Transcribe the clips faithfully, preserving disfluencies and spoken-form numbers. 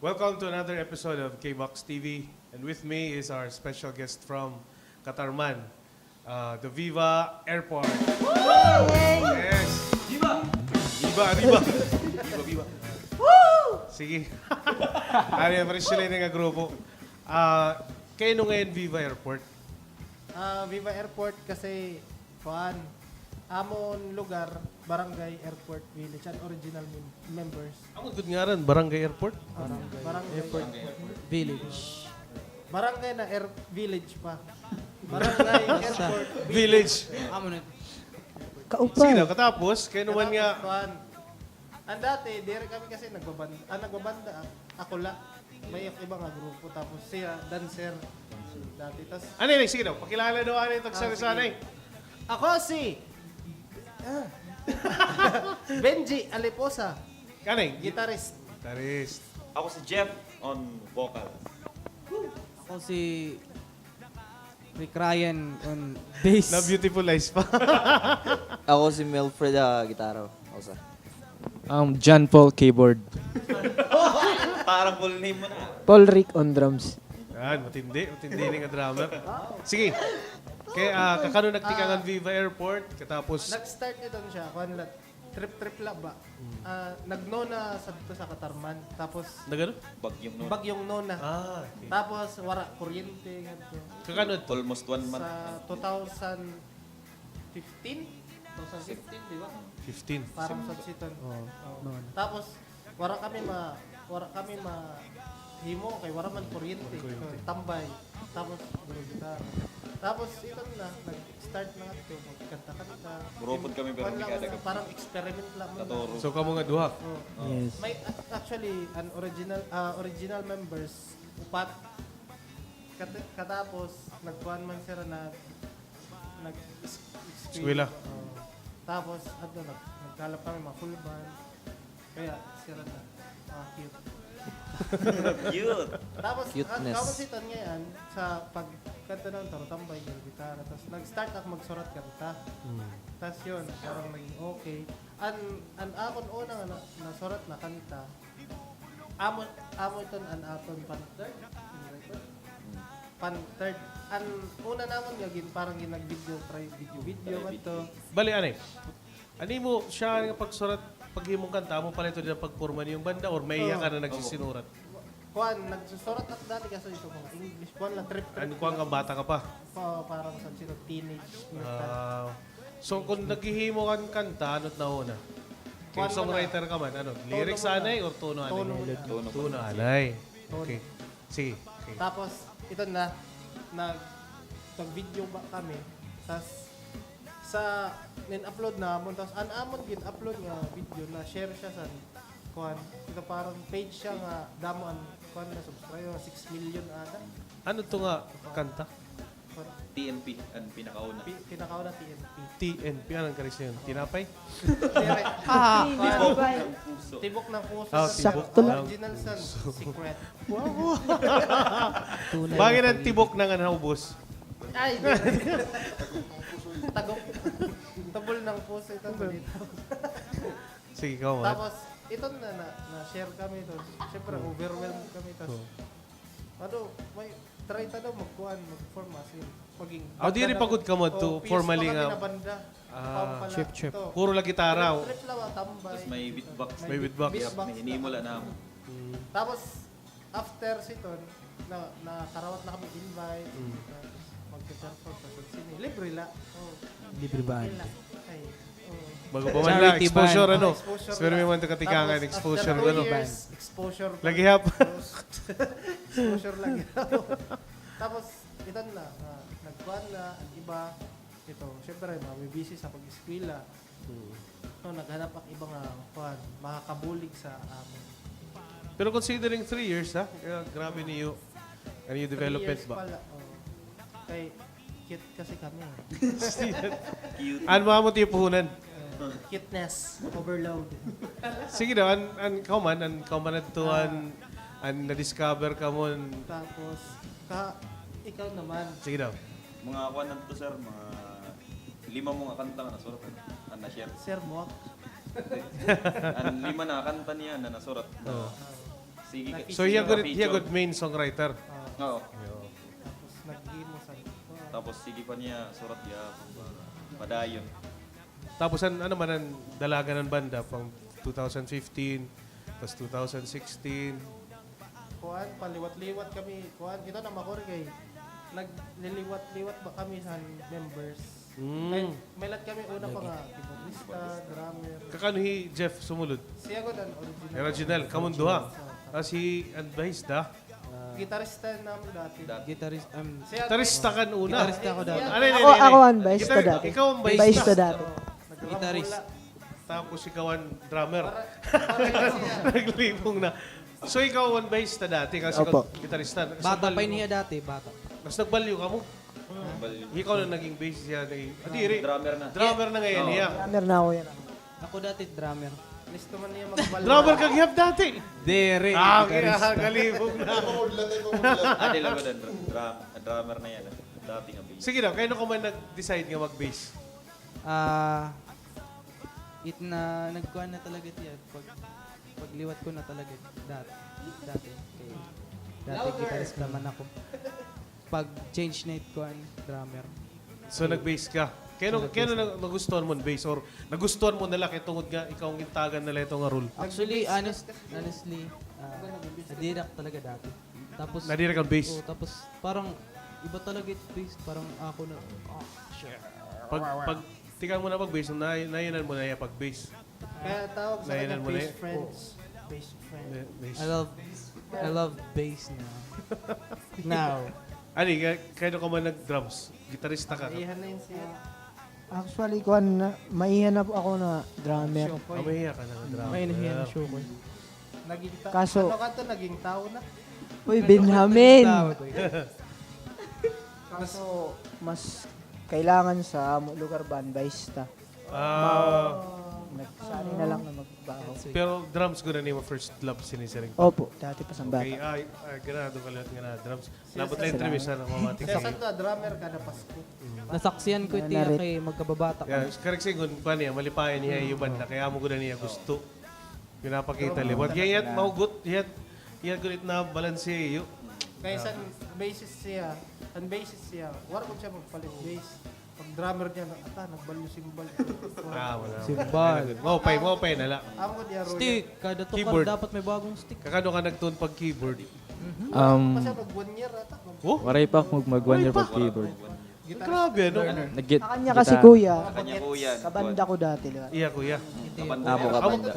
Welcome to another episode of K-Box T V. And with me is our special guest from Catarman, uh, the Viva Airport. Yes! Viva! Viva, viva! Viva, viva! Sige. Ano yung fresh sila nga grupo? Ah, kay ano ngayon Viva Airport? Ah, Viva Airport kasi, kuan, amon lugar, Barangay Airport Village, an original mem-, members. Amo gud ngaran, Barangay Airport? Barangay. Barangay Airport Village. Barangay na air village pa. Barangay Airport Village. Amo na. Kauban. Sige daw, katapos, kay ano man nga. Katapos, kuan. An dati, diri kami kasi nagbabanda. Ah, nagbabanda, ah, ako la. May iba nga grupo, tapos siya, dancer. Dati, tas ano yun, sige daw, pakilala daw, ano yung tagsabi sa ano eh? Ako si, ah, Benji Aliposa. Kanay? Guitarist. Guitarist. Ako si Jeff on vocals. Ako si Rick Ryan on bass. Na beautiful eyes pa. Ako si Melfred, ah, gitara. Ako sa. Um, John Paul keyboard. Parang full name mo na. Paul Rick on drums. Yan, matindi. Matindi ni nga drummer. Sige. Kay, ah, kakano nagtikang an Viva Airport, katapos nag-start ito siya, kuan la, trip-trip la ba? Ah, nagnona sa dito sa Catarman. Tapos, nagano? Bagyong Nona. Bagyong Nona. Ah, okay. Tapos, wara kuryente, ngadto. Kakano to? Almost one month. Sa two thousand fifteen? Two thousand fifteen, di ba? Fifteen. Parang sa siton. Oo. Oo. Tapos, wara kami ma-, wara kami mahimo kay wara man kuryente. Wara kuryente. Tambay. Tapos, gitara. Tapos, ito na, nag-start na nga ito, magkanta-kanta. Gurupod kami, pero wala, may kada wala, parang experiment lang muna. Katuro. So, kamo nga duha? Oo. Yes. May, a-, actually, an original, ah, original members, upat. Kat-, katapos, nagkuan man sila na, nag-, es-, eskwela. Eskwela. Oo. Tapos, ano, nag-, nagkalap kami, mga full band. Kaya, sira na. Ah, cute. Cute. Tapos, cuteness. Tapos ito ngayon, sa pagkanta ng tarotambay, yung gitara, tapos nag-start ako magsurat kanta. Hmm. Tapos yun, parang naging okay. An, an akon una nga na, nasurat na kanta, amo, amo iton an aton pan third. Pan third. An una namon nga gin-, parang gin-, nag-video, try video, video man to. Bali, anay. An imo siya nga pagsurat, paghimo hin kanta, amo pala ito din an pagporma niyo hin banda or may iya ka na nagsisinurat? Kuan, nagsusurat ako dati kasi ito mga English. Kuan lang, trip-trip. An kuan ka, bata ka pa? Pa-, parang sa sino, teenage. Ah, so, kung naghihimo ka hin kanta, ano it nauna? Kay songwriter ka man, ano? Lyrics anay or tono anay? Tono. Tono anay. Okay. Sige. Okay. Tapos, ito na, nag-, nag-video ba kami? Tas, sa nin-upload namon, tas an amon gin-upload nga video, na-share siya sa, kuan, ito parang page siya nga damo an, kuan, na subscriber, six million ata. Ano to nga kanta? Kuan. T N P, an pinakauna. Pi-, pinakauna T N P. T N P, ano an English niyan? Tinapay? Diri. Ah. Tibok ng puso. Tibok ng puso. Ah, sa tibok ng puso. Original sa Secret. Wow. Tunay. Bakit na an tibok ng ano, ubos? Ay, tagok. Tubol ng puso ito. Sige, ikaw, man. Tapos, ito na, na, na-share kami ito. Siyempre, overwhelmed kami. Tapos, ano, may try ta daw magkuan, mag-form as in. Maging banda na. Ah, diri pa gud kamo to formally nga banda. Ah, chip, chip. Puro la gitara, o. Trip, trip la, tambay. Tapos may beatbox. May beatbox. May hinimo la namon. Mm. Tapos, after siton, na, nakarawat na kami invite. Mm. Tapos magpe-perform sa sine. Libre la. Oh. Libre ba? Ay, oh. Bago pa man la, charity exposure, band. Ano? Exposure la. Pero may mga katikangan, tapos, exposure, after two years, exposure. Lagi hap. Exposure lagi hap. Tapos, ito na, ah, nagkuan na, an iba, ito, syempre, mabibisi sa pag-eskwela. Hmm. No, naghanap ak iba nga, kuan, makakabulig sa amon. Pero considering three years, ha? Kaya grabe niyo, ano yung development ba? Three years pa la, oh. Kay, cute kasi kami, eh. Cute. Ano mo, amo tiyo puhunan? Eh, cuteness overload. Sige daw, an, an, ikaw man, an, ikaw man adto, ah, an, an na-discover ka mo, an. Tapos, ka, ikaw naman. Sige daw. Mga kuan na to, sir, mga lima mo nga kanta nga nasurat, ano? An na-share. Sir mo? An lima na kanta niya na nasurat. Oo. Ah. Sige, so, hiya gud, hiya gud main songwriter. Oo. Tapos naghimo sa, tapos sige pa niya surat gihapon padayon. Tapos an, ano man an dalagan han banda, from two thousand fifteen, tas two thousand sixteen. Kuan, paliwat-liwat kami. Kuan, kita na makuri kay nagliliwat-liwat ba kami sa members. Mm. Kay may lat kami una pa nga keyboardista, drummer. Kakan hi Jeff sumulod? Siya gud an original. Original, kamo duha. Oo. As hi, an bahista? Gitarista namon dati. Gitarist-, um, gitarista kan una. Gitarista ako dati. Ako, ako an bahista dati. Ikaw an bahista dati. Gitarist. Tapos ikaw an drummer. Naglibong na. So, ikaw an bahista dati, kasi ikaw gitarista. Bata pa ini hiya dati, bata. Mas nagbalyo kamo? Ikaw na naging bass, siya naging, ah, diri. Drummer na. Drummer na ngay-an hiya. Drummer na ako yana. Ako dati drummer. Listo man niya magbalyo. Drummer ka gihap dati? Diri, gitarista. Ah, okay, ah, galibog na. Adi lang ko din, dra-, drummer na yana. Dati nga bass. Sige daw, kay ano ka man nag-decide nga mag-bass? Ah, it na, nagkuan na talaga siya. Pag, pagliwat ko na talaga dati. Dati. Kay, dati gitarista man ako. Pag-change na it kuan, drummer. So, nag-bass ka? Kay ano, kay ano na-, nagustuhan mo an bass? Or nagustuhan mo na la kay tungod nga ikaw an gintagan na la hito nga role? Actually, honest-, honestly, ah, nadiri ak talaga dati. Tapos, nadiri ka bass? Oo, tapos parang iba talaga it bass. Parang ako na, oh, shit. Pag, pag tikang mo na pag-bass, na-, nahinan mo na hiya pag-bass. Kaya tawag sa kanya bass friends. Bass friend. Bass. I love, I love bass now. Now. Ani, kay, kay ano ka man nag-drums? Gitarista ka? Maiha na yun siya. Actually, kuan na, maiha na po ako na drummer. Ah, maiha ka na nga drummer. Maiha na siya ko. Naging ta-, kaso, ano ka to? Naging tao na? Uy, Benjamin! Kaso, mas kailangan sa amo lugar ba, an bahista. Ah. Nagsanay na lang na magbaho. Pero drums gud an imo first love sini siring? Opo, dati pa sa bata. Okay, ay, ay, ganado ka liwat nga na drums. Labot la interview sa namamati. Sa Santo, drummer kada Pasko. Nasaksihan ko ito kay magkababata kami. Karuyag sidngon, kuan niya, malipayon niya iyo banda, kay amo gud an iya gusto. Ginapakita liwat. Kay hiya't mahugot, hiya't, hiya't gud it nabalanse iyo. Kay san basis siya, an basis siya, wala ko siya magpalit bass. Pag drummer niya, na, ata, nagbalyo simbal. Ah, wala. Simbal. Maupay, maupay na la. Stick. Kada tukar dapat may bagong stick. Kakano ka nagtuon pag-keyboard? Um, waray pa ako mag-, mag-one year pag-keyboard. Grabe, ano? Nag-git-, kanya kasi kuya. Kanya kuya. Kabanda ko dati, di ba? Iya, kuya. Kabanda mo, kabanda.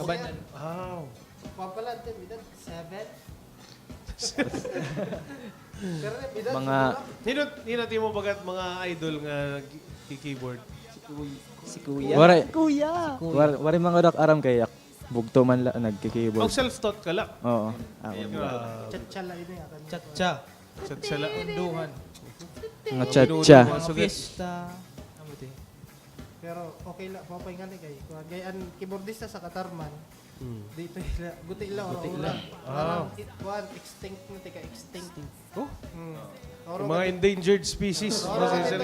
Wow. Papalante, edad seven? Mga hino, hino it imo baga mga idol nga nagki-keyboard? Si Kuya. Waray. Kuya. War-, waray man gud ak aram kay ak bugto man la nagki-keyboard. Aw, self-taught ka la? Oo. Ako. Grabe. Cha-cha la ini, ah. Cha-cha. Cha-cha la. Unduhan. Mga cha-cha. Mga fiesta. Amo ito. Pero okay la, maupay ngani kay kuan. Kay an keyboardista sa Catarman, Hmm. Dito ila, guti ila, guti ila. Parang it, kuan, extinct na, tika extinct. Oh? Hmm. Mga endangered species.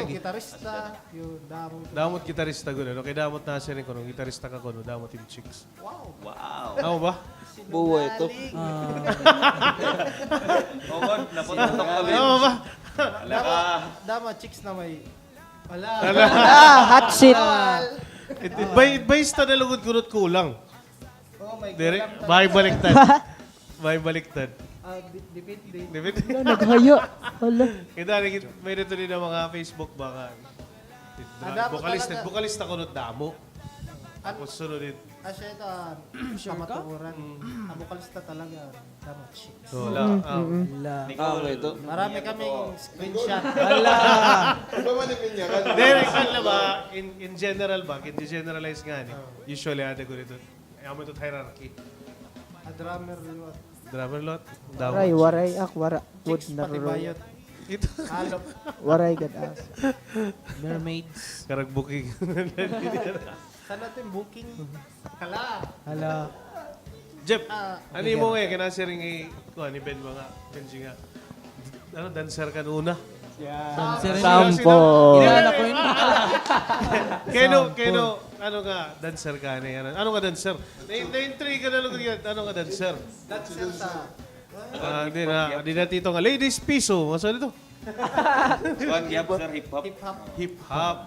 Gitarista, yun, damo. Damo it gitarista gud, ano? Kay damo it nasiring kuno, gitarista ka kuno, damo it im chicks. Wow. Wow. Tama ba? Buhay ito. Ah. Oo, napunta kami. Tama ba? Damo, damo chicks na may, wala. Wala. Ah, hot seat. It, it, bay-, bayista na lugod kuno it kulang. Diri, bay-, baliktad. Bay-, baliktad. Ah, di-, depende. Depende. Wala, naghaya. Wala. Kita, may dito din an mga Facebook ba nga. Vokalista, vokalista kuno damo. Tapos sunod din. Ah, siya ito, ah, kamatuoran. An vokalista talaga, damo chicks. Wala. Nicole. Marami kaming screenshot. Wala. Diri, kan la ba, in, in general ba, in generalize nga ni. Usually, ada ko dito. Ay, amo ito hierarchy. Ah, drummer liwat. Drummer liwat. Waray, waray, ak, wara. Chicks, pati bayot. Ito. Waray gad as. Mermaids. Karag booking. San-o it im booking? Hala. Hala. Jeff, ano imo nga, kinasiring ni, kuan, ni Ben mga, Benji nga. Ano, dancer ka una? Dancer. Sample. Kilala ko yun. Keno, keno, ano nga, dancer ka ni, ano, ano nga dancer? Na-, na-intriga na lugod ka, ano nga dancer? Dancer sa Ah, di na, di na, Tito, nga ladies piso. Asa dito? Kuan gihap, sir, hip-hop. Hip-hop. Hip-hop.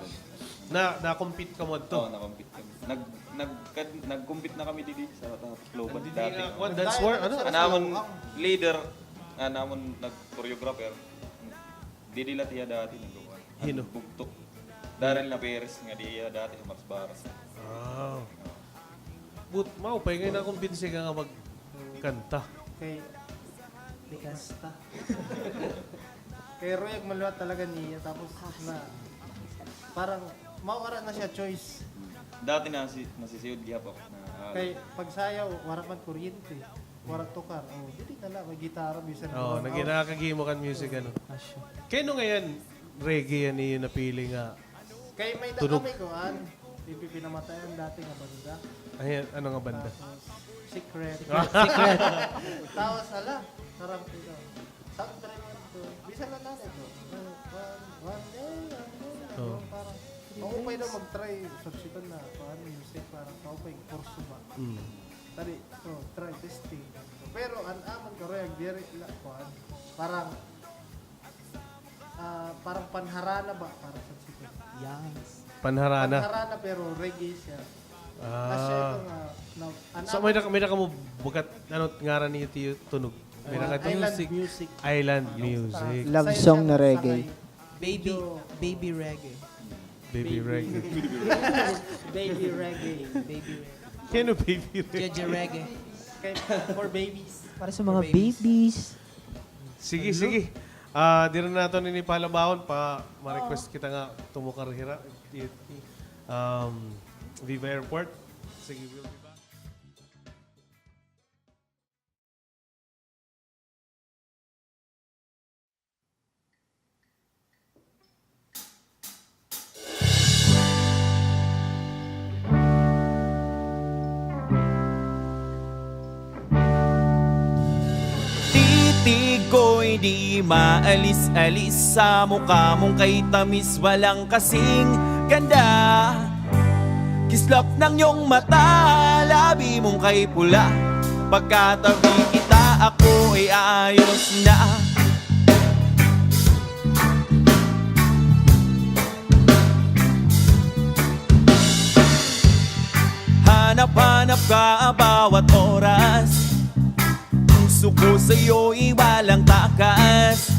Na, na-compete kamo adto? Oo, na-compete kami. Nag-, nag-, kad-, nag-compete na kami didi sa, sa Tacloban dati. Kuan, dance war, ano? An amon leader, an amon nag-choreographer. Didi la tiya dati nag-, hino? Bugto. Daryl Naperes nga diya dati sa Marsbaras. Ah. But maupay ngay-an nakumbinsi ka nga magkanta. Kay, di kasta. Kay ruyag man liwat talaga niya, tapos na, parang, mao ara na siya choice. Dati nasi-, nasisiyod gihap ako na, ah, kay pagsayaw, wara man kuryente, wara tukar. Oh, dili na la, may gitara, bisan. Oh, nagina kagimo kan music, ano? Kay ano ngay-an, reggae an iyo napili nga tunog? Kay may da kami kuan, ipipinamatayan dati nga banda. Ay, ano nga banda? Tapos, Secret. Secret. Tapos, hala, sarap ito. Sound trip ito. Bisan na natin ito. One, one day, one day. Oh. Parang, maupay daw mag-try, substitute na, kuan, music, parang maupay kurso ba? Mm. Tadi, oh, try, testing. Pero, an amon karuyag diri la, kuan, parang, ah, parang panharana ba? Para sa sikat. Yes. Panharana. Panharana pero reggae siya. Ah. Asya ito nga, na, an So, may amon naka-, may nakamubukat, ano ngaran niyo tiyo tunog? May Ah, naka- Island music. Island music. Love song na reggae. Baby, baby reggae. Baby reggae. Baby reggae. Baby reggae. Kay ano baby reggae? Jeje reggae. Kay, for babies. Para sa mga babies. Sige, sige. Ah, diri na naton ini pahalabahon, pa ma-request kita nga tumukar hira, it, um, Viva Airport. Sige, we'll be back. Titig ko'y di maalis-alis sa mukha mong kay tamis, walang kasing ganda. Kislap ng iyong mata, labi mong kay pula. Pagkatabi kita, ako'y ayos na. Hanap-hanap ka bawat oras. Puso ko sa'yo'y walang takas.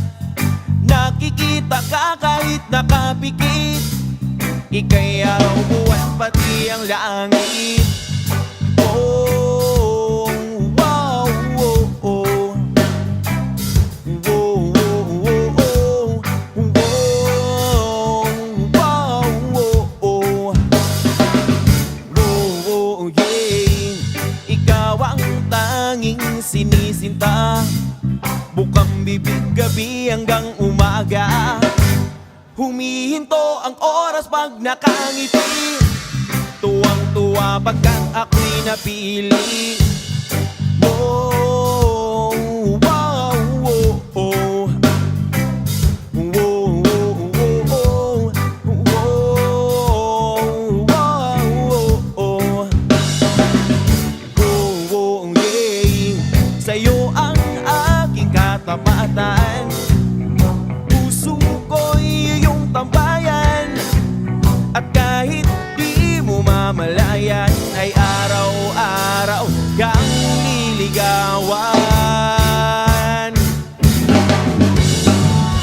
Nakikita ka kahit nakapikit. Ika'y araw, buwan, pati ang langit. Oh, wow, oh, oh. Wow, wow, wow, wow. Wow, wow, wow, wow. Wow, wow, yeah. Ikaw ang tanging sinisinta. Bukang bibig gabi hanggang umaga. Humihinto ang oras pag nakangiti. Tuwang-tuwa pagkat ako'y napili. Oh, wow, oh, oh. Wow, wow, wow, wow. Wow, wow, wow, wow. Go, go, yeah. Sa'yo ang aking katapatan. Puso ko'y iyong tambayan. At kahit di mo mamalayan, ay araw-araw kang nililigawan.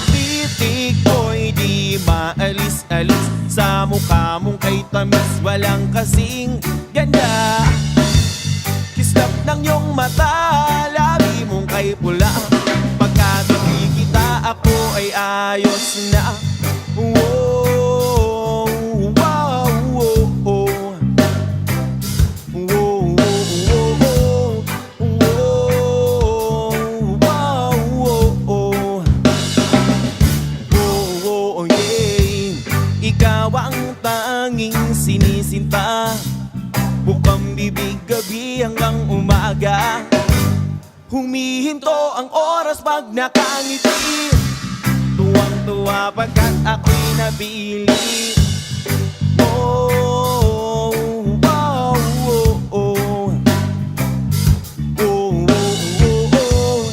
Titig ko'y di maalis-alis sa mukha mong kay tamis, walang kasing ganda. Kislap ng iyong mata, labi mong kay pula. Pagkatabi kita, ako ay ayos na. Wow, wow, wow, wow. Wow, wow, wow, wow. Wow, wow, wow. Wow, wow, yeah. Ikaw ang tanging sinisinta. Bukang bibig gabi hanggang umaga. Humihinto ang oras pag nakangiti. Tuwang-tuwa pagkat ako'y napili. Oh, wow, oh, oh. Oh, oh, oh, oh.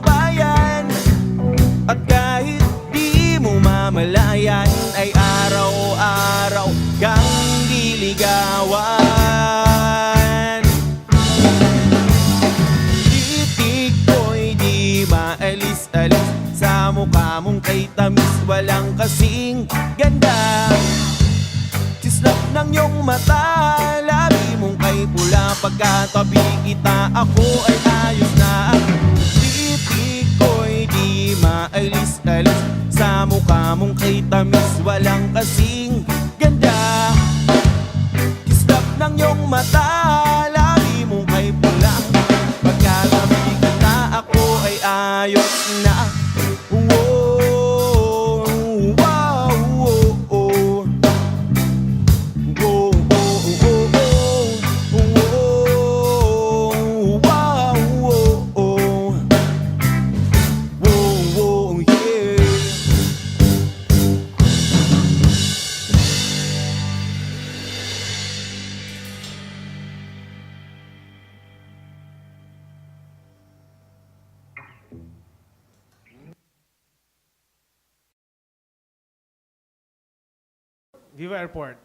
Bayan. At kahit di mo mamalayan, ay araw-araw kang liligawan. Titig ko'y di maalis-alis sa mukha mong kay tamis, walang kasing ganda. Kislap ng iyong mata, labi mong kay pula, pagkatabi kita, ako ay ayos na. Titig ko'y di maalis-alis sa mukha mong kay tamis, walang kasing ganda. Kislap ng iyong mata, labi mong kay pula, pagkatabi kita, ako ay ayos na. Wow, wow, oh, oh. Wow, wow, oh, oh. Wow, wow, oh, oh. Wow, wow, yeah. Viva Airport.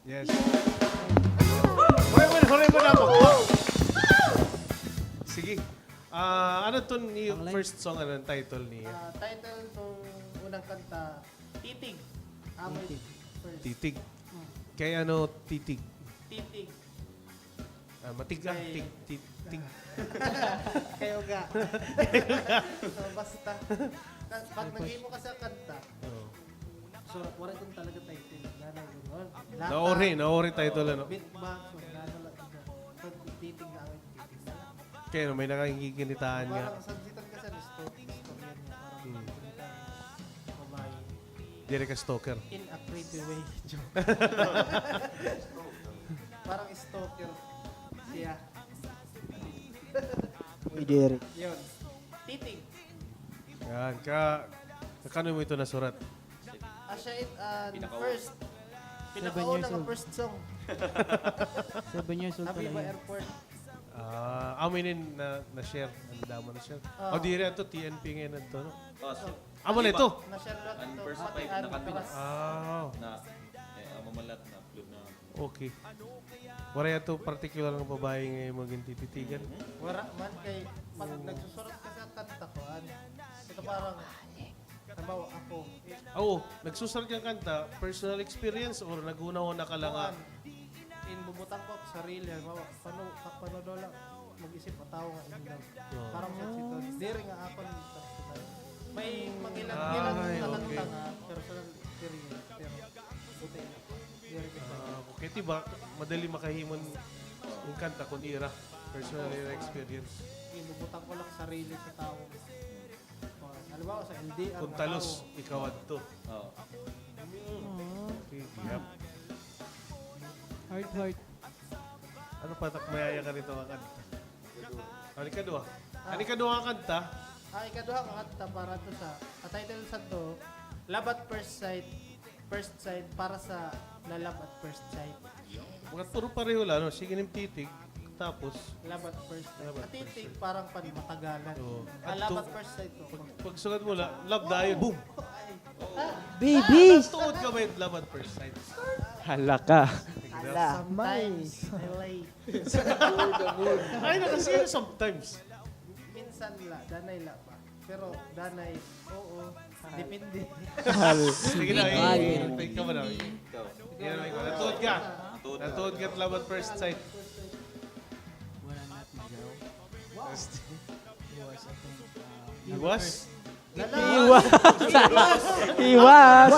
Yes. Hoy, hoy, hoy, hoy, hoy. Sige. Ah, ano ton ni first song, ano ang title niya? Ah, title nung unang kanta, Titig. Ako Titig. First. Titig. Mm. Kay ano, Titig? Titig. Ah, matig-a, Kay tig, tig, tig. Kay uga. So, basta. Na, pag nag-imo ka sa kanta, oo, so, waray kon talaga title. Nanay ko, no? Nauri, nauri title, ano? Beatbox, so, nano lang siya. So, titig na ako, titig na lang. Kay ano, may nakakikinitaan nga. Parang sansitan ka sa gusto, istorya niya, parang, hmm, kinitaan, babae. Diri ka stalker. In a creepy way. Joke. Parang stalker siya. Uy, diri. Yun. Titig. Yan, ka, kakano mo ito nasurat? Ah, siya it, ah, first. Pinakauna nga first song. Seven years old pa lang. Aviva Airport. Ah, amo ini na, na-share. Ano damo na-share? Ah. O, diri ato, T N P ngayon ato, no? Ah, sir. Amo na ito. Na-share na ito. An first five na kanta. Ah. Na, eh, amo man lahat na upload na. Okay. Waray ato particular nga babae nga imo gintititigan? Wara man kay pag nagsusurat ka sa kanta ko, an, ito parang, halimbawa, ako, eh, oo, nagsusurat ka kanta, personal experience or naghunahuna ka lang nga? Kuan, in bubutang ko sarili, halimbawa, pano, pano daw lang, mag-isip, matawo nga in love. Oo. Parang sa sitwasyon. Diri nga akon personal. May mangilan-ngilan na kanta nga personal experience, pero buti na. Diri kita. Ah, okay, di ba? Madali makahimo ng kanta kun ira personal ira experience. Ibubutang ko lang sarili sa tawo. Halimbawa, sa L D R. Kun talos, ikaw adto. Oo. Okay, yep. Heart, heart. Ano pa, tak mayaya ka rito nga kanta? Ano ikaduha? Ah. Ano ikaduha nga kanta? Ah, ikaduha nga kanta para to sa, ang title sa to, Love at First Sight, First Sight para sa na-love at first sight. Mga puro pareho la, no? Sige, nim titig, tapos love at first sight. Love at first sight. Ang titig, parang pan matagalan. Oo. Ah, love at first sight ko. Pag, pag sugad mo la, love dayon. Boom! Ay. Baby! Ah, tuod ka ba it love at first sight? Hala ka. Hala. Sometimes, I like. Ay, nakasiyo sometimes. Minsan la, danay la ba? Pero danay, oo. Depende. Hal. Sige na, eh. Take ka ba na? Ikaw. Yan, ikaw. Natuod ka. Natuod ka. Natuod ka, love at first sight. Wala na, ikaw. First. Iwas, I think, uh, iwas? Iwas. Iwas.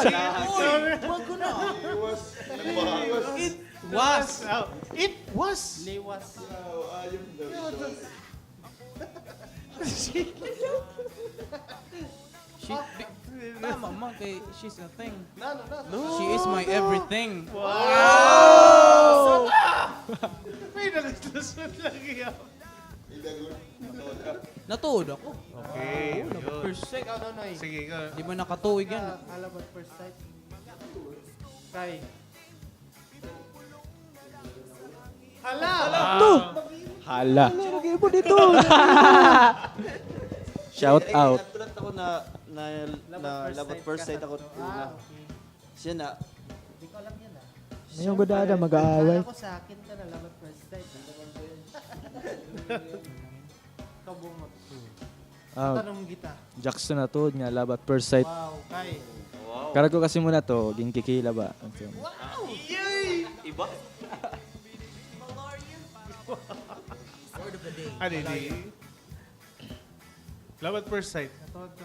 It was. It was. Liwas. She, di, tama man kay she's a thing. No, no, no. She is my everything. Wow! May naglusunod lagi ako. Natuod ako. Okay, yun. First sight. Ikaw, Nonoy. Sige, ikaw. Di ba nakatuig yan? Ah, love at first sight. Kay. Hala! Hala! Hala! Hala, lagi mo dito. Shout out. Nagkulat ako na, na, na love at first sight ako una. Ah, okay. Siya na. Hindi ko alam yan, ah. Siyempre, gudada, mag-aaway. Akala ko sa akin ka na love at first sight, ah. Kabungot. Ah, tanong kita. Jackson na tuod nga love at first sight. Wow, kay. Wow. Karag ko kasi muna to, ginkikila ba? Wow! Yay! Iba? Word of the day. Ano, di? Love at first sight.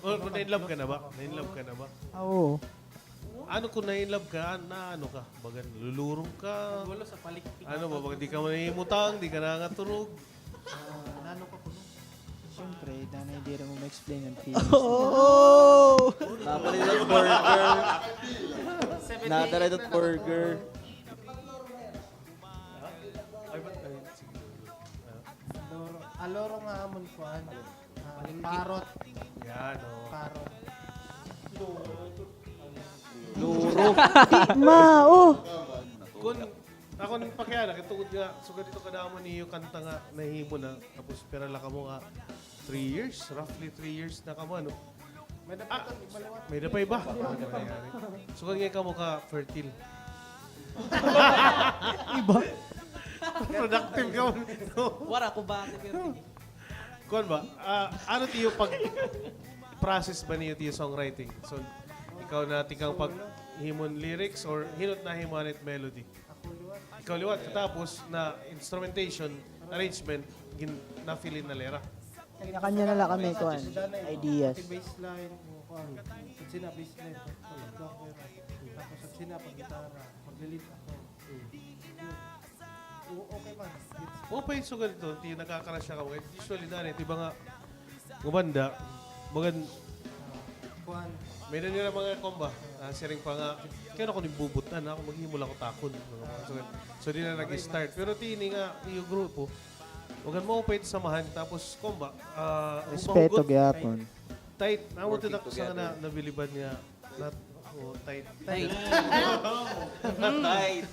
Or kung na-in-love ka na ba? Na-in-love ka na ba? Ah, oo. Ano kung na-in-love ka, na ano ka? Bagan lulurong ka? Ano ba, bagan di ka manahimutang, di ka nangaturog? Ah, nano ka kuno? Siyempre, nanay, diri mo ma-explain an feelings. Oh! Napalitan burger. Nadala ito burger. Ay, ba't, ay, sige. Loro, ah, loro nga amon kuan. Ah, parot. Yan, oh. Parot. Loro. Di mao. Kun akon pakiana, kay tungod nga, sugad ito kadamo niyo kanta nga nahimo na, tapos pira la kamo nga, three years, roughly three years na kamo, ano? May da pa ito, may da pa iba. Sugad nga kamo ka-fertile. Iba. Productive kamo. Wara ko ba, fertile? Kuan ba? Ah, ano tiyo pag process ba niyo tiyo songwriting? So, ikaw na tikang paghimon lyrics or hin-o it nahimo anay it melody? Ikaw liwat, katapos na instrumentation, arrangement, gin-, na-fill in na la hira. Kanya-kanya na la kami, kuan, ideas. Bassline, kuan, sina bassline, tapos sina pag-gitara, magle-lead ako. O-, okay man. Open, sugad ito, ti nakakara siya ka, usually, dani, ti ba nga, nga banda, bagan, kuan. May-ada nira mga kuan ba, ah, siring pa nga, kay ano ko nimbubut-an, ako maghimo la ako takon, mga, mga sugad. So, di na nag-start. Pero ti ini nga, iyo grupo, bagan mo-open samahan, tapos kuan ba, ah, respeto gihapon. Tight. Amo ito na sa nga nabiliban nga, not, oh, tight. Tight. Tight.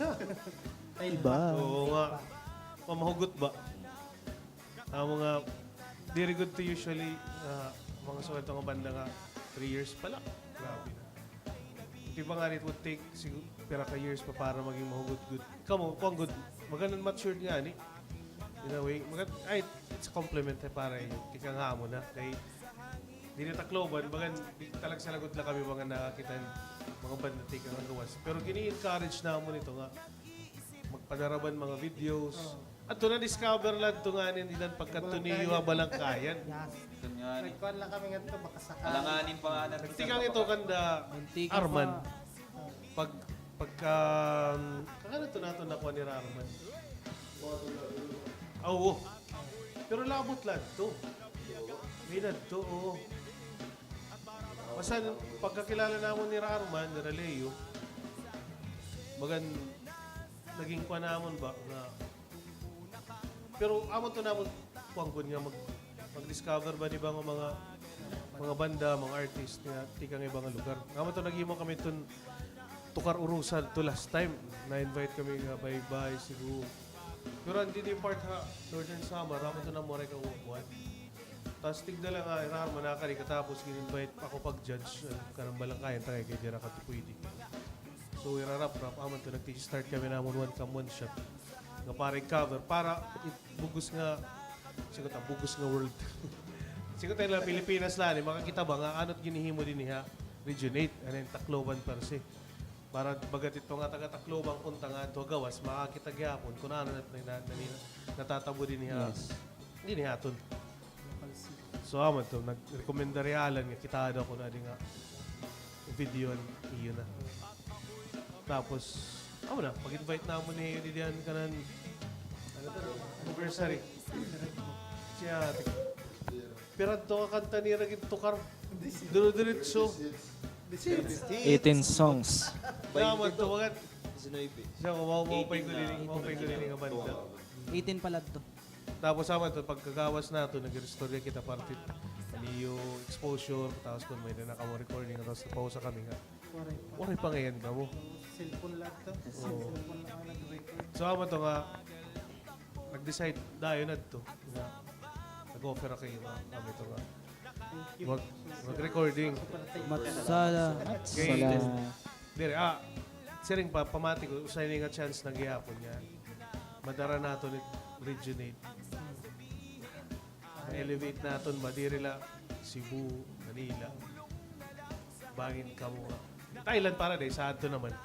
Iba. Oo nga. Mamahugot ba? Amo nga, diri gud to usually, ah, mga sugad nga banda nga three years pa la. Grabe na. Di ba nga, it would take sigu-, pira ka years pa para maging mahugot gud. Kamo, kuan gud, bagan matured ngani. In a way, bagan, ay, it's a compliment, eh, para iyo. Tikang ha amo na. Kay, diri Tacloban, bagan, di, talagsa la gud la kami mga nakakita mga banda tikang luwas. Pero gini-encourage namon ito nga, magpadaraban mga videos. Adto na-discover la adto ngani, dida pagkadto niyo ha Balangkayan. Yes. Nagkuan la kami ngadto, baka sakali. Alanganin pa nga na. Tikang ito kanda Arman. Pag, pagka, um, kakadto naton nakuha ni Arman. Ah, oo. Pero labot la adto. May na adto, oo. Basta pagkakilala namon ni Arman, ni Leo, bagan naging kuan namon ba nga, pero amo to namon kuan gud nga mag-, mag-discover ba ni ba nga mga, mga banda, mga artist nga tikang iba nga lugar. Amo to naghimo kami ton Tukar Urusa to last time. Na-invite kami nga baybay, siguro. Pero an didi part ha Northern Samar, amo to na mo ray kakukuan. Tas tigda la nga, Arman, nakari katapos gin-invite ako pag-judge, ah, kanan Balangkayan, tagay kay dira ka pwede. So, irarap-rap, amo to, nag-start kami namon one cam, one shot. Nga para i-cover, para it-, bug-os nga, siring ko ta, bug-os nga world. Siring ko ta la Pilipinas la, ni, makakita ba nga ano it ginhihimo dinhi ha Region eight, ano it Tacloban per se. Para baga ito nga taga-Tacloban kunta nga adto ha gawas, makakita gihapon kun ano na, na, na, natatabo dinhi ha, dinhi ha aton. So, amo to, nagrekomenda hi Alan nga kita daw kuno adi nga video an iyo na. Tapos, amo na, pag-invite namon niyo didi han kanan, ano to, anniversary. Siya, pira adto ka kanta nira gintukar? Dire-diretso. Eighteen songs. Salamat to, bagan. Siya, maupay ko diri, maupay ko diri nga banda. Eighteen pala to. Tapos, amo to, pagkagawas naton, nag-istorya kita parte an iyo exposure, tapos kun may-ada na kamo recording, tapos napausa kami nga, waray pa ngayan kamo. Cellphone la to. Oo. Cellphone la an nag-record. So, amo to nga, nag-decide dayon adto nga nag-offer ako iyo nga, kami to nga, Mag-, mag-recording. Matsala. Kay, diri, ah, siring pa, pamati ko, usa ini nga chance na gihapon niya. Madara naton it Region eight. Ma-elevate naton ba, diri la Cebu, Manila. Bangin kamo nga. Thailand para day, sa aton naman.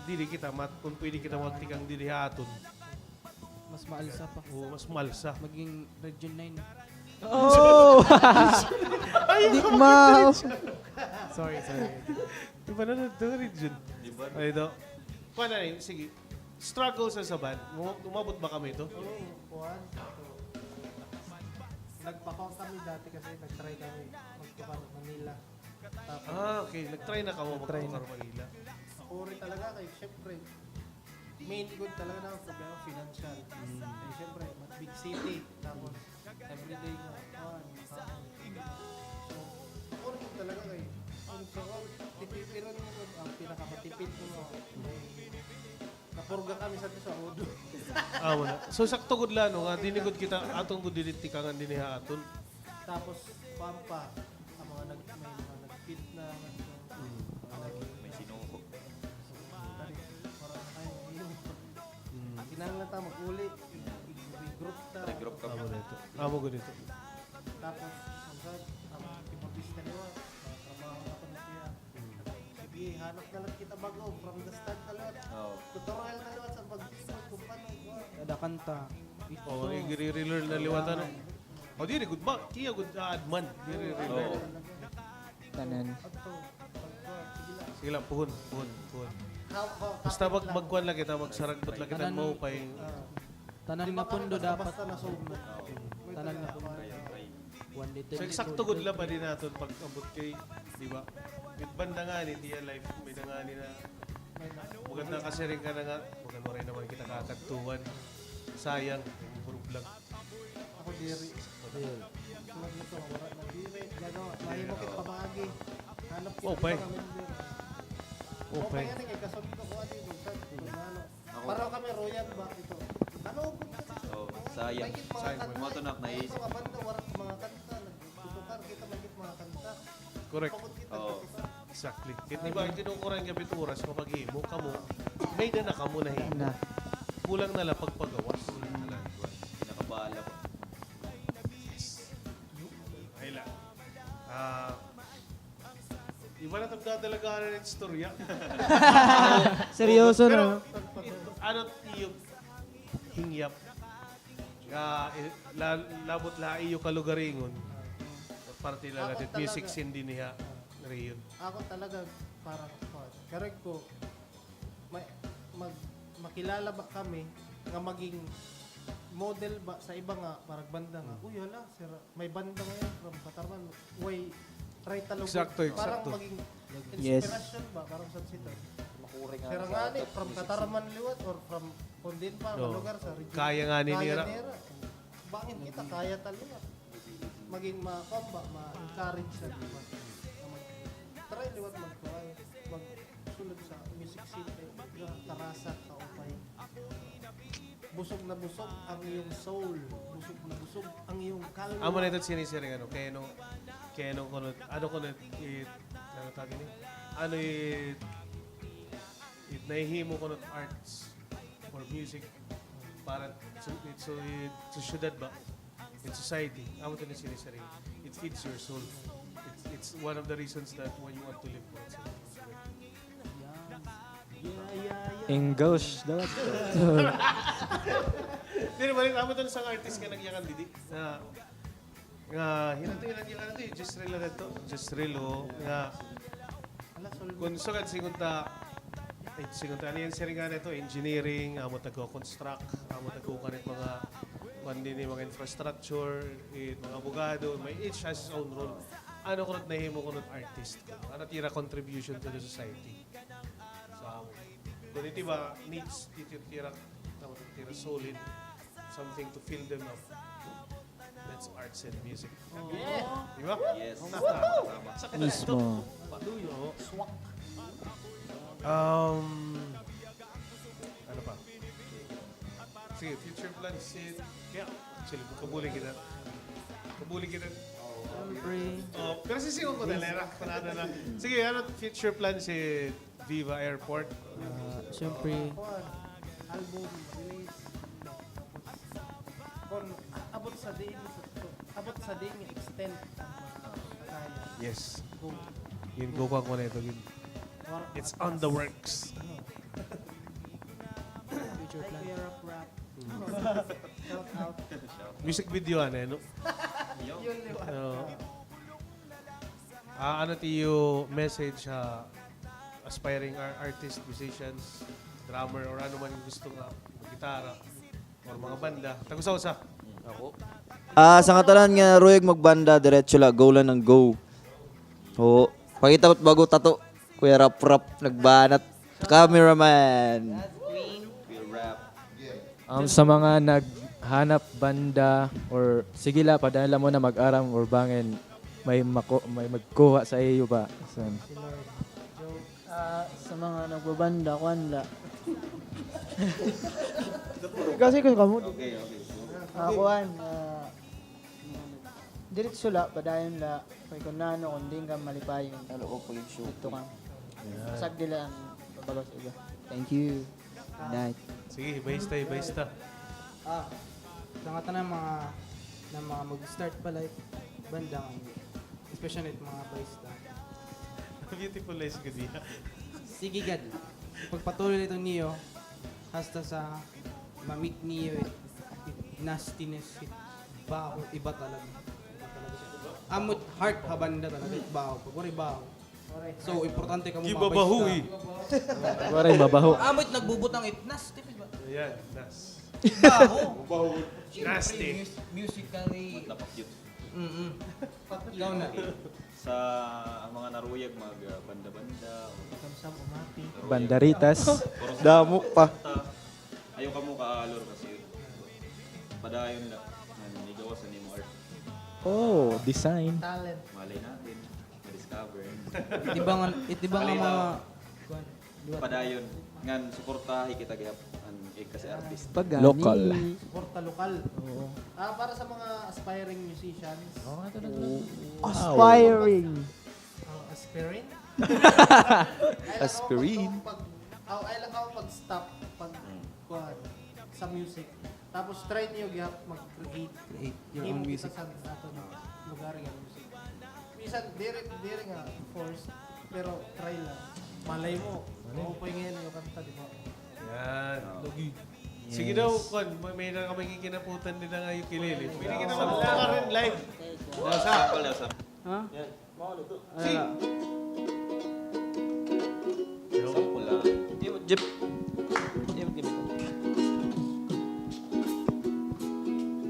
Diri kita, mat-, kung pwede kita magtikang diri ha aton. Mas maalsa pa. Oo, mas maalsa. Maging Region nine. Oh! Di ko ma- Sorry, sorry. Iba na na ito, Region. Ay, ito. Kuha na rin, sige. Struggle sa saban. Mu-, umabot ba kami ito? Oo, kuwan. Nagpakuha kami dati kasi nag-try kami magtukar Manila. Tapos, ah, okay. Nag-try na kamo magtukar Manila. Uri talaga kay, syempre, main goal talaga na sa financial. Mm. Eh, syempre, big city. Tapos, everyday nga, ah, ah. So, uri talaga kay, ang sa all, tipipiran mo, ang pinakamatipid mo, no? Napurga kami sa, sa udo. Ah, wala. So, sakto gud la, no, nga dinhi gud kita, aton gud dinhi tikangan dinhi ha aton. Tapos, pampa, ang mga nag-, may mga nag-fit na, nag-, mm, mga nag-, may sinuko. Dali, wala na kayo, ayun. Mm. Kinahanglan ta mag-uli, i-, i-regroup ta. Regroup ka. Amo dito. Amo ko dito. Tapos, ang sa, ang keyboardista niyo, ah, trabaho na ko na siya. Sige, hanap na lang kita bago, from the start na lang. Oo. Tutorial na lang sa pag-keyboard, kung paano, kung ano. Kada kanta. Oo, i-relearn na liwat, ano? O, diri gud ba? Kiya gud, ah, adman. Diri, diri. Oo. Tanan. Sige la, puhon, puhon, puhon. Basta mag-, magkuan la kita, magsaragbot la kita, maupay. Tanan nga pundo dapat. Tanan nga pundo. One day, ten. So, eksakto gud la pa din naton pag-abot kay, di ba? May banda nga ni, Tia Life, may da nga ni na, maganda kasi rin ka na nga, maganda rin naman kita kakadtuan. Sayang, puro vlog. Ako diri. Diri. Tulad nito, wala na diri. Gano, mahimo kit pamagi. Hanap kit mga member. Okay. Okay, ano, kay kasunod ko, ano, yung, ano, Ako. Para kami royal ba ito? Ano, oh, sayang. Sayang. Mga tunak na isip. Mga banda, warak mga kanta, nagtutukar kita, may mga kanta. Correct. Pakot kita, oo. Exactly. Kaya di ba, kinukuran ka pito oras, mapaghimo kamo. May da na kamo na himo. Na. Kulang na lang pagpagawas. Kulang na lang. Pinakabala ko. Yes. Ay lang. Ah, Iba na itong dadalagahan ng istorya. Seryoso na. Pero, ano it iyo hingyap nga, eh, la-, labot la iyo kalugaringon, parte la natin music scene dinhi ha rehiyon. Ako talaga, parang, kuwan, karag ko, ma-, mag-, makilala ba kami nga maging model ba sa iba nga, parang banda nga, uy, hala, sira, may banda ngayon from Catarman. Way, try ta lugod. Eksakto, eksakto. Parang maging inspirasyon ba? Parang sa sito. Sira ngani, from Catarman liwat or from kon diin pa nga lugar sa region. Kaya ngani nira. Bangin kita, kaya ta liwat. Maging ma-, kuwan ba, ma-encourage sa liwat. Try liwat mag-try. Magsulod sa music scene, eh, karasa, kaupay. Busog na busog ang iyong soul. Busog na busog ang iyong kaluluwa. Amo na ito sinisiring, ano, kay ano, kay ano kuno, ano kuno, it, ano tawag ini? Ano it, it nahihimo kuno arts or music para sa, it, so, it, sa syudad ba? In society, amo ito na sinisiring. It feeds your soul. It's, it's one of the reasons that why you want to live. English daw. Diri, balik, amo ito na sa artist nga nagyakan didi. Na, nga, hinanto, hinanto, hinanto, Jezreel na ito. Jezreel, o, nga, Kon sugad siring unta, eh, siring unta, ano yan, siring nga na ito, engineering, amo tagko-construct, amo tagko-, kanit mga, kuan din, eh, mga infrastructure, eh, mga abogado, may each has his own role. Ano kunot nahimo kunot artist? Ano it ira contribution to the society? So, amo. Kon it iba needs, it ira, ano, it ira solid, something to fill them up. That's arts and music. Di ba? Yes. Tama, tama. Mismo. Paduyo. Um, ano pa? Sige, future plans, eh, kaya, actually, kabuli kita. Kabuli kita. Siyempre. Oh, pero sisiw ko na, Lera. Panalo na. Sige, ano future plans hit Viva Airport? Ah, siyempre. Kuan, album release. Kon abot sa diin, abot sa diin nga extent an mga kaya. Yes. Go. Ginkukuan ko na ito, gin-, it's on the works. Future plan. Kuya Rap Rap. Shout out. Music video, ano, no? Yun, di ba? Oo. Ah, ano it iyo message ha aspiring ar-, artist, musicians, drummer, or ano man it gusto nga gitara or mga banda? Tag-usa-usa. Ako. Ah, sa ngatanan nga naruyag magbanda, diretso la, go lang nang go. Oo. Pakita ko it bag-o tato. Kuya Rap Rap, nagbanat. Cameraman. Um, sa mga naghanap banda or sige la, padayon la mo na mag-aram or bangin may mako-, may magkuha sa iyo ba? So, ah, sa mga nagbabanda, kuan la. Kasi ko kamo. Okay, okay. Ah, kuan, ah, diretso la, padayon la. Kay kun nano, kun diin ka malipayon. Didto ka. Pasagdi la an bag-o sa iba. Thank you. Good night. Sige, bahista, bahista. Ah, sa ngatanan mga, nga mga mag-start pa, like, banda, especially mga bahista. Beautiful lines gud iya. Sige gad. Pagpatuloy la iton niyo hasta sa ma-meet niyo it, it nastiness, it baho, iba talaga. Iba talaga siya. Amo it heart ha banda talaga, it baho. Pag waray baho, so, importante kamo mga bahista. Waray mabaho. Amo it nagbubutang it nasty ba? Ayan, nas. Baho. Nasty. Siyempre, mus-, musically. Mm-mm. Ikaw na. Sa mga naruyag mag, ah, banda-banda, o bandaritas. Damo pa. Ayaw kamo kaalor kasi padayon la. Ano, igawas an imo art. Oh, design. Talent. Malay natin. Discover. Itibangan, itibangan mga, kuan, padayon. Ngan suportahi kita gihap an ig kasi artist. Lokal. Suporta lokal. Oo. Ah, para sa mga aspiring musicians. Oo, nga, ito na, ito na. Aspiring. Ah, aspirin? Aspirin. Ay, lang ako pag, aw, ay, lang ako pag-stop, pag, kuan, sa music. Tapos try niyo gihap mag-create. Create your own music. Himo kita sa aton lugar nga music. Minsan, diri, diri nga force, pero try lang. Malay mo, maupay ngay-an iyo kanta, di ba? Yan. Lagi. Sige daw, kuan, may, may na kami kikinaputan nila nga ukulele. Pwede kita magpakarin live. Sample daw, sample. Ha? Yan. Mao na to. Si. Sample lang. Di mo, Jeep. Di mo, di mo.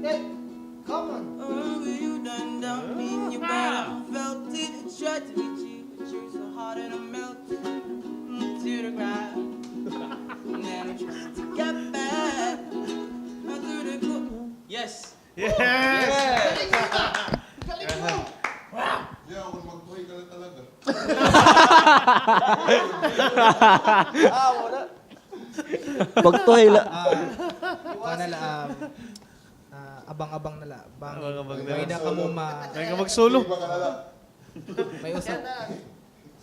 Hey, come on. Yes. Yes! Galing mo! Di, ako magtuhay ka lang talaga. Ah, wala. Magtuhay la. Ah, kuha na la, um, ah, abang-abang na la. Abang-abang na la. May na kamo ma-, may ka mag-solo. May usap. Siya na.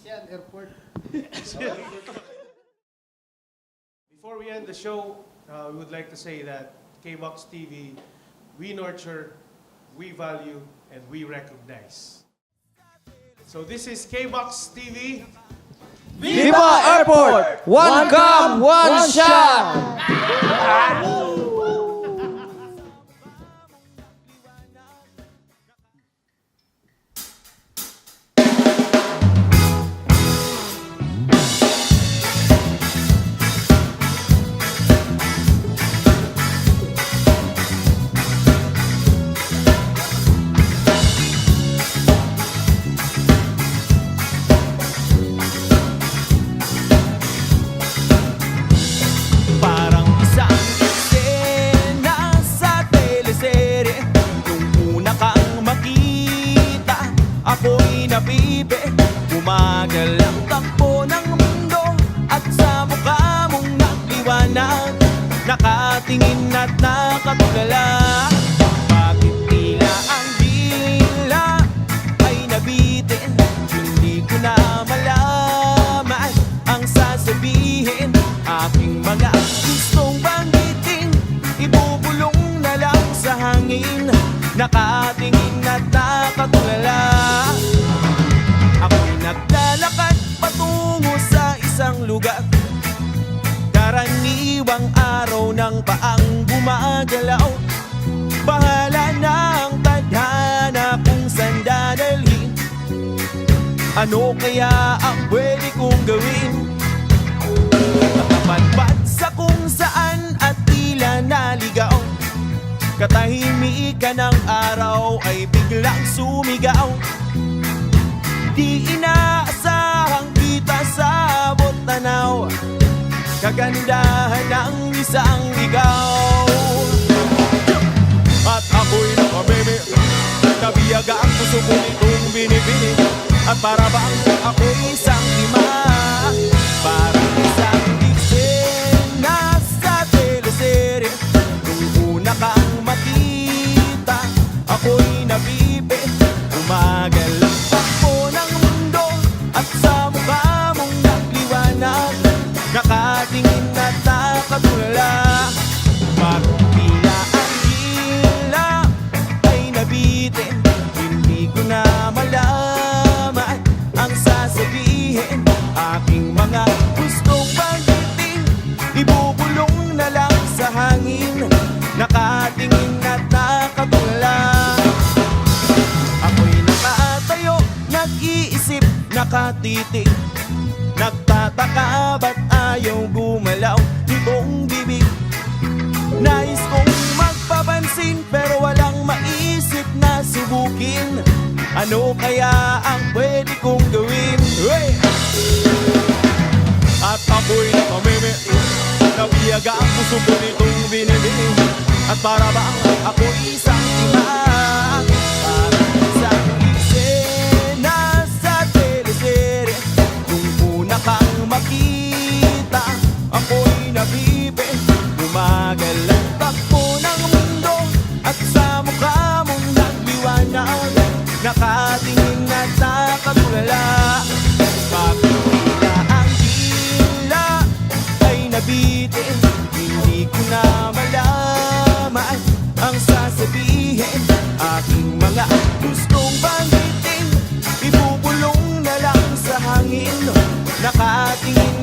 Siya, airport. Before we end the show, uh, we would like to say that K-Box T V, we nurture, we value, and we recognize. So this is K-Box T V. Viva Airport! One cam, one shot! Parang isang eksena sa teleserye, nung una kang makita, ako'y nabibi. Bumagal ang takbo ng mundo at sa mukha mong nagliwanag, nakatingin at nakatulala. Bakit tila ang dila nabitin, hindi ko na malaman ang sasabihin. Aking mga gustong banggitin, ibubulong na lang sa hangin. Nakatingin at nakatulala. Ako'y naglalakad patungo sa isang lugar. Karaniwang araw ng paang gumagalaw. Bahala na ang tadhana kung saan dadalhin. Ano kaya ang pwede kong gawin? Nakapadpad sa kung saan at tila naligaw. Katahimikan ng araw ay biglang sumigaw. Di inaasahang kita sa abot tanaw. Kagandahan ng isang ikaw. At ako'y nakameme, nabiyaga ang puso ko nitong binibini. At para bang ako'y isang lima, parang isang eksena sa teleserye. Nung una kang makita, ako'y nabibi. Umagal ang takbo ng mundo at sa mukha mong nagliwanag. Nakatingin at nakatulala. Pagpila ang dila ay nabitin, hindi ko na malaman ang sasabihin. Aking mga gustong banggitin, ibubulong na lang sa hangin. Nakatingin at nakatulala. Ako'y nakatayo, nag-iisip, nakatitig. Nagtataka ba't ayaw gumalaw nitong bibig. Nais kong magpapansin pero walang maisip na subukin. Ano kaya ang pwede kong gawin? Hey! At ako'y nakameme, nabiyaga ang puso ko nitong binibini. At para bang ako'y isang lima, parang isang eksena sa teleserye. Nung una kang makita, ako'y nabibi. Umagal ang takbo ng mundo at sa mukha mong nagliwanag. Nakatingin at nakatulala. Pagpila ang dila ay nabitin, hindi ko na malaman ang sasabihin. Aking mga gustong banggitin, ibubulong na lang sa hangin. Nakatingin